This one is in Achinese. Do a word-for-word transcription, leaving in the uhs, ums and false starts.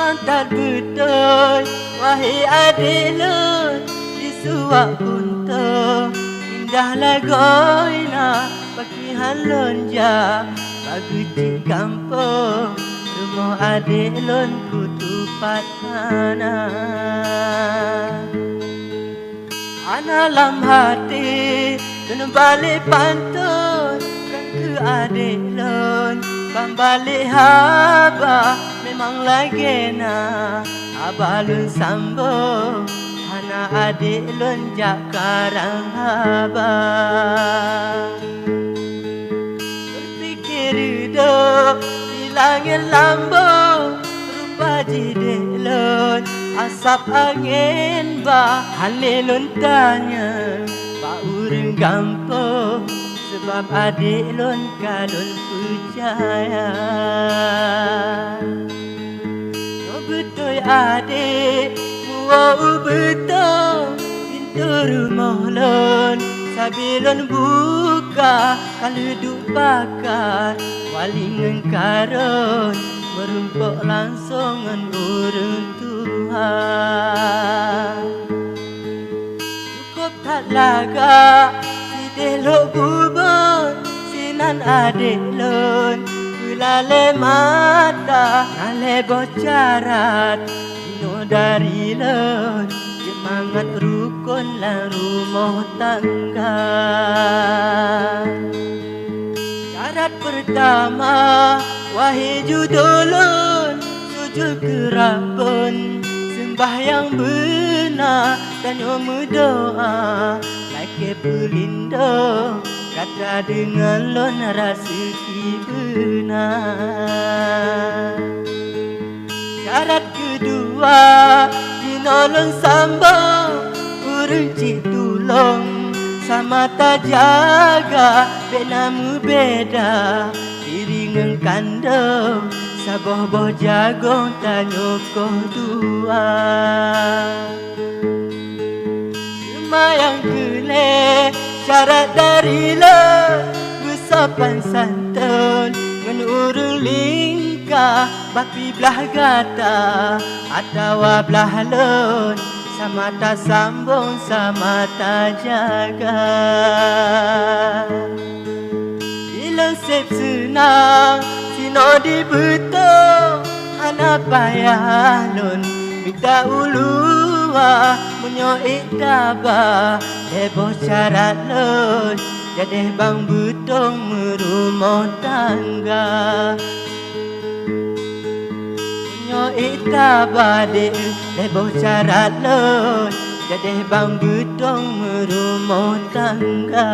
Mantap beutôi, wahé adék lôn, di suwak Punto, indah lagoina pakihan lôn jak, bak geuchik gampông, rumoh adék lôn kutupat hana. Hana lam até lôn balek pantôn, kon keu adék lôn ban balek haba. Memang lagée na haba lôn sambông, hana adék lôn jak karang haba. Beupike reudôk di langét lambông, rupa jih dék lôn asab angén bah. Hana lé lôn tanyong bak ureuëng gampông, sabab adék lôn ka lôn peucaya. Nyoe beutôi adék, muwoe u beutông, pintoe rumoh lôn sabe lôn buka. Ka lheueh duek pakat, wali ngon karôn, meurumpok langsông ngon ureuëng tuha. Cukôp that lagak sideh lhok bubon, sinan adék lôn, keulalée mata na lhée boh carat. Jinoe dari lôn jeuet mangat rukon lam rumoh tangga. Syarat peurtama, wahé judoe lôn, sujut keu Rabbon, seumbahyang beuna, tanyoe meudoá, lakée peulindong gata deungon lôn raseuki beuna. Syarat keudua, jinoe lôn sambông, ureuëng cit tulông, sama tajaga, bék na meubeda, diri ngon kandông, saboh boh jagông tanyoe koh dua. Teuma nyang keu lhée syarat dari lôn, beusopan santôn ngon ureuëng lingka, bapi blaih gata atawa blaih lôn, sama tasambông, sama tajaga. Di lôn seb seunang sinoe di beutông, hana payah lôn mita u luwa. Meunyoe ék taba lhée boh syarat lôn, jadeh bang beutông meurumoh tangga. Meunyoe ék taba deh lhée boh syarat lôn, jadeh bang beutông meurumoh tangga.